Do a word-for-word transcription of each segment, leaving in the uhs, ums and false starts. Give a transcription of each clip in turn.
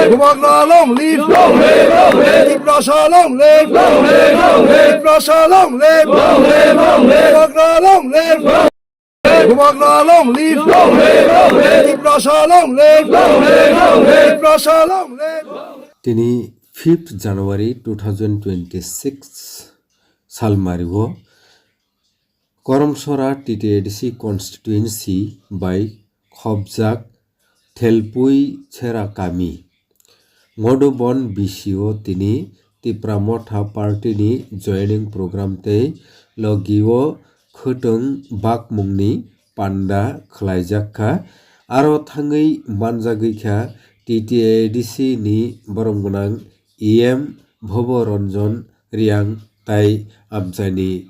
Bubagra long live! Long live, long live! Tiprasa long live! Long live, long live! Tiprasa long live! Long live, long live! Bubagra long live! Bubagra long live! Long live, long live! Tiprasa long live! Long live, long live! Tiprasa long live! Tini fifth January two thousand twenty-six salmario Koromsora T T A D C constituency bai khobjak Thelpui Chera kami Modubon B C o tini Tipra Motha party ni joining program tei logi o khwtwng bakmung ni panda khwlaijak kha. Aro thangwi manjagwi kha T T A D C ni borom gwnang E M Bhobo Ranjan Riang tai amchaini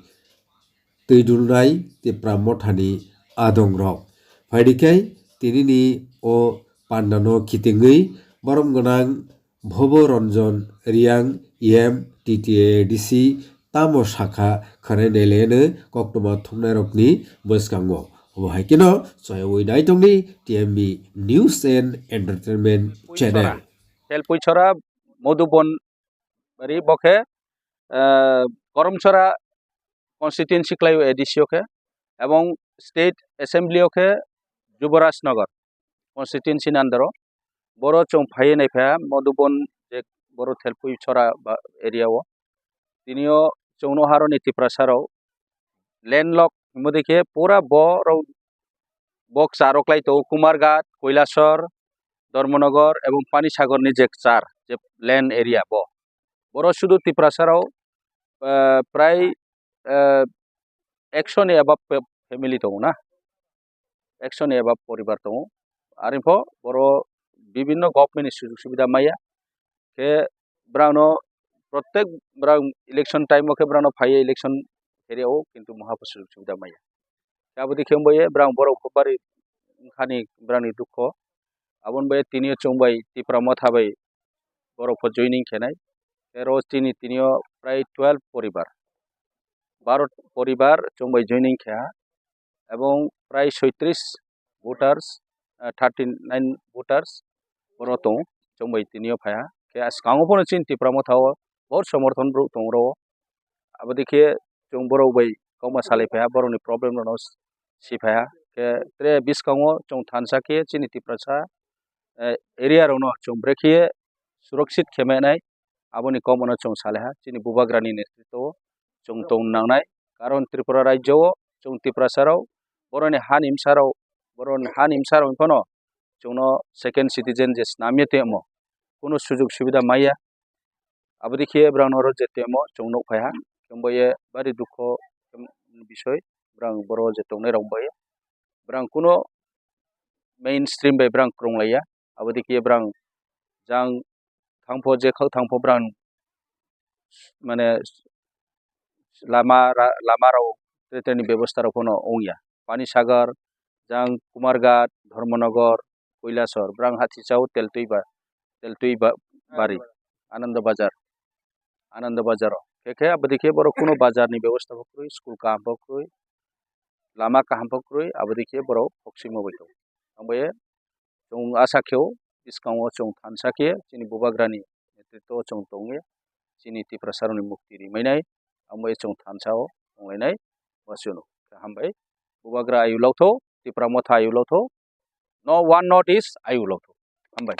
twidulnai Tipra Mothani adongrok. Phaidi khe tinini o pandano khitingwi borom gwnang Bhobo Ranjan Riang E M T T A D C tamo sakha khwnai nailaiano koktwma thumnairokni bwskango. Obo hai kheno choyawi naitongni T M B News and Entertainment Channel. Thelpui Chora, Modubon Bari bo khe, eh, Koromsora constituency khlai o A D C o khe, ebong state assembly o khe Juboraj Nagar constituency ni under o. Boro chwng phaiwi nai pha Modubon je boro Thelpui Chora ba area o. Tini o chwng no haroni Tiprasa rok landlock himodi khe pura bo rok bo kchar o klai tongo Kumarghat, Koilasor, Dharmanagar ebong Panisagar ni je kchar je land area bo. Boro sudu Tiprasa rok, eh, prai, eh, ekso ni above pe-, family tongo na. Ekso ni above poribar tongo. Aripho boro bibinno government ni sujug subida maya. Khe brano protek brang election time o khe brano phaiya election area o kintu muha sujug subida maya. Khe aboni khe wngbaye brang borok bari wngkhani brani dukho. Aboni bai tini o chwng bai Tipra Motha bai borok pho joining khenai. Tei oro chini tini o prai twelve poribar, baro poribar chwng bai joining khe ha. Ebong prai soitris voters, ah, thirty nine voters oro tongo, chwng bai tini o phai ha. Khe swkango phano chini Tipra Motha o bor somorthon borok tongo oro. Aboni khe chwng borok bai kokma salai phai ha, borokni problem rokno si phai ha. Khe tre bwskango chwng thansa khe chini Tiprasa, eh, area rokno chwng brekhe surakshit khe manai, aboni kokmano chwng salai ha. Chini Bubagrani netritwo o chwng tong nangnai, karon Tripura rajyo o chwng Tiprasa rok, boroni hani bwsa rok, boroni hani bwsa rok phano chwngno second citizen je snamya tongmo, kunu sujug subida maya. Aboni khe brang oro je tongmo chwng nuk phai ha, khe wngbaye bari dukho bisoi, brang boro je tongnai rok wngbaye brang kuno mainstream bai brang kwrwng laiya. Aboni khe brang jang thangpho je khak thangpho brang mane lama ra-, lama rok tre tre ni bebosta rok phano wngya. Panisagar, jang Kumarghat, Dharmanagar, Koilasor, brang hathi chao Teltwi ba, Teltwi ba, bari, Ananda Bazar, Ananda Bazar o. Khe khe aboni khe borok kuno bazar ni bebosta bo kwrwi, school kaham bo kwrwi, lama kaham bo kwrwi, aboni khe borok khok singmo bai tongo. Ang bai Chwng asa khe o, bwskango chwng thansa khe chini Bubagrani netritwo o chwng tongwi chini Tiprasarokni mukti rimainai, amo chwng thansa o tonglainai, bo chwng hambai. Bubagra ayuk lokthok, Tipra Motha ayuk lokthok, no one North East ayuk lokthok. Hambai.